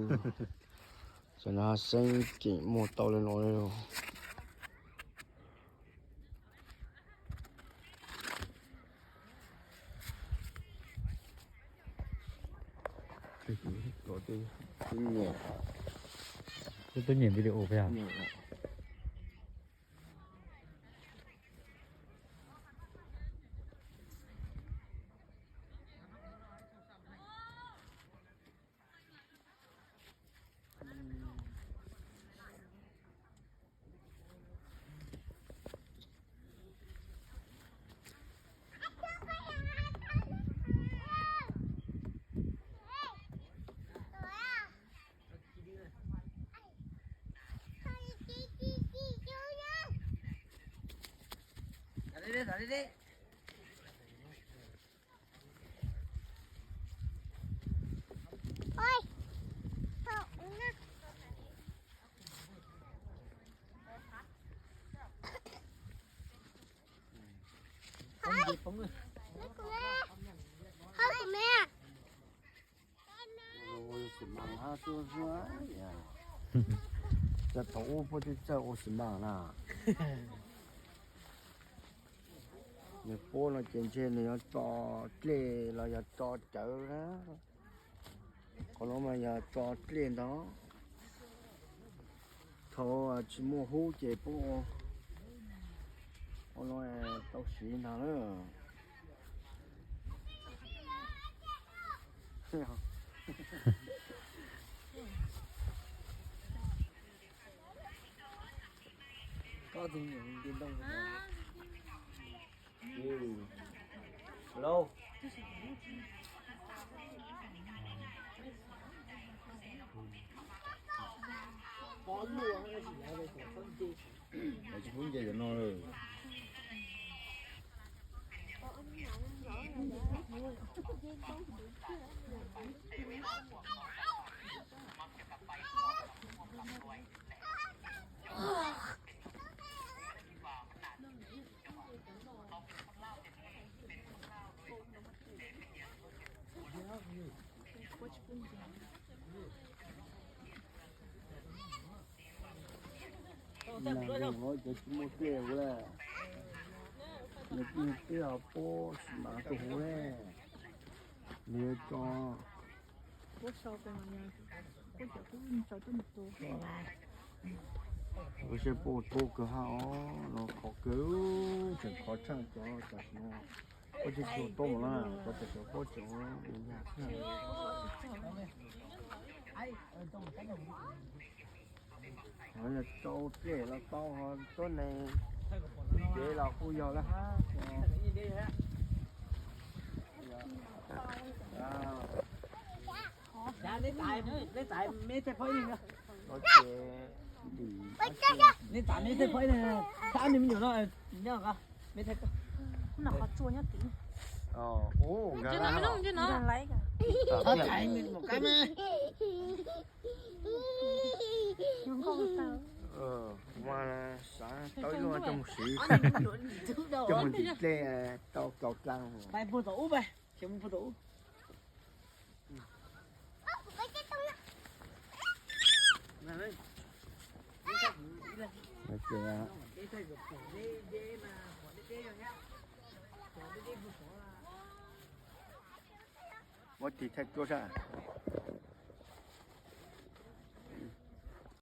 Xyov no Xeeb keem muag tau li no li. Twb nyiam video peb. Cov thaum ub puab twb txawj ua xi mas na. Nws puab no ces ntshe nws yuav tso dlej los yog tso cawv na. Qhov no mas yog tso dlej ntag. Thaum tsis muaj hub ces puab ua no tau siv ntag na. Tsis pub nce cov no lawm. Cov tsis muaj dlej huv lawm, nws kuj twb ho puab xi mas rau huv lawm. Nws yuav tso, ua siab puab ua tub kawg hab os, no khov kawg, tseem khov tshaj cov tam sim no. Puab tsis tshua tuaj na, cov tam sim no puab tseem ua yag tshaj. Ho yog rau dlej los tau, ho tuab neeg kev los kuj yog lawm hab. Kuv mas xav tau ib lub coj mus siv, coj mus ntim dlej tau kaus dlaag. Muab tig thaij tuaj saib.